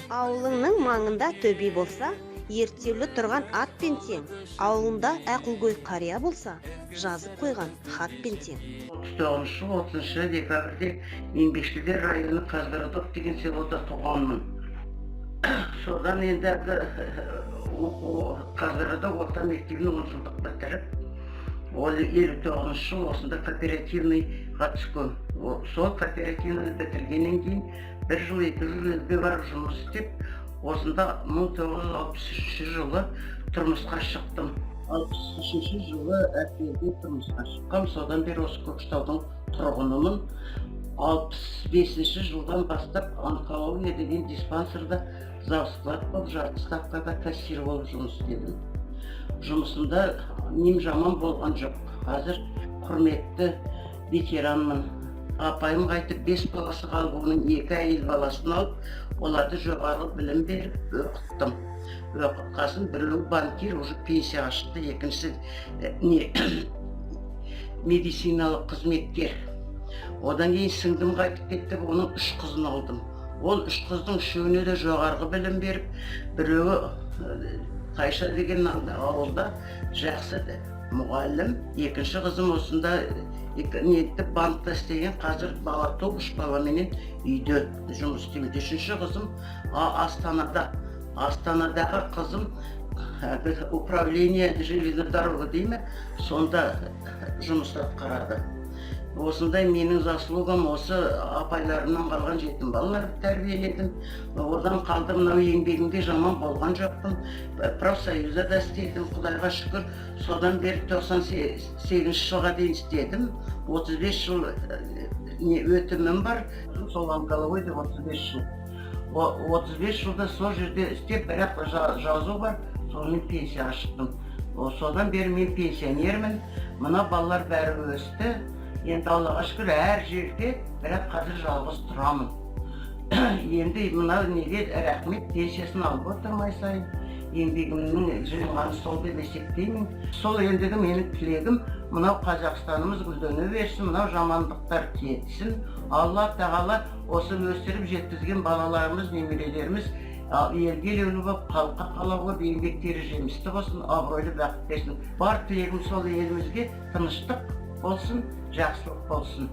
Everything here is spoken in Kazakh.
Ауылыңның маңында төбе болса, ерттеулі тұрған атпен тең. Ауылында ақылгөй қария болса, жазып қойған хатпен тең. 39 жыл 30 декабрьде Еңбекшілдер районы, Казгородок деген селода туғанмын. Содан енді әлгі оқу, Казгородок орта мектебін 10 жылдық бітіріп, ол 59 жыл осында кооперативныйға түскен. Сол кооперативный бітіргеннен кейін бір жыл, 2 жыл елге барып жұмыс істеп, осында 1963 жылы тұрмысқа шықтым. 63 жылы апрельде тұрмысқа шыққам. Содан бері осы Көкшетаудың тұрғынымын. 65 жылдан бастап онкология деген диспансерда завсклад болып, жарты ставкада кассир болып жұмыс істедім. Жұмысымда нем жаман болған жоқ. Қазір құрметті ветеранмын. Апайым қайтып, бес баласы қалып, оның екі әйел баласын алып, оларды жоғары білім беріп оқыттым. Оқытқасын біреуі банкир, уже пенсияға шықты, екіншісі не, медициналық қызметкер. Одан кейін сіңдім қайтып кетті, оның үш қызын алдым. Ол үш қыздың үшеуіне де жоғарғы білім беріп, біреуі Тайша деген ауылда жақсы мұғалім, екінші қызым осында нетіп, банкта істеген, қазір бала туып, үш баламенен үйде жұмыс істейді. Үшінші қызым Астанада. Астанадағы қызым әлгі управление железной дороги дей ме, сонда жұмыс атқарады. Осындай менің заслугам. Осы апайларымнан қалған жетім балаларды тәрбиеледім. Одан қалды мынау еңбегімде жаман болған жоқпын. Профсоюзда да істедім, құдайға шүкір. Содан бері 98 жылға дейін істедім. 35 жыл не өтімім бар сол онкологияда, 35 жыл. 35 жылда сол жерде істеп, бірақ жазу бар, сонымен пенсияға шықтым. Содан бері мен пенсионермін. Мына балалар бәрі өсті енді, Аллаға шүкір, әр жерде, бірақ қазір жалғыз тұрамын енді. Мына неге рахмет, пенсиясын алып отырмын ай сайын. Еңбегімнің жиғаны сол деп есептеймін. Сол ендігі менің тілегім: мынау Қазақстанымыз гүлдене берсін, мынау жамандықтар кетсін. Алла тағала осы өсіріп жеткізген балаларымыз, немерелеріміз елге елеулі болып, халыққа қалау болып, еңбектері жемісті болсын, абыройлы бақыт берсін. Бар тілегім сол: елімізге тыныштық болсын, жақсылық болсын.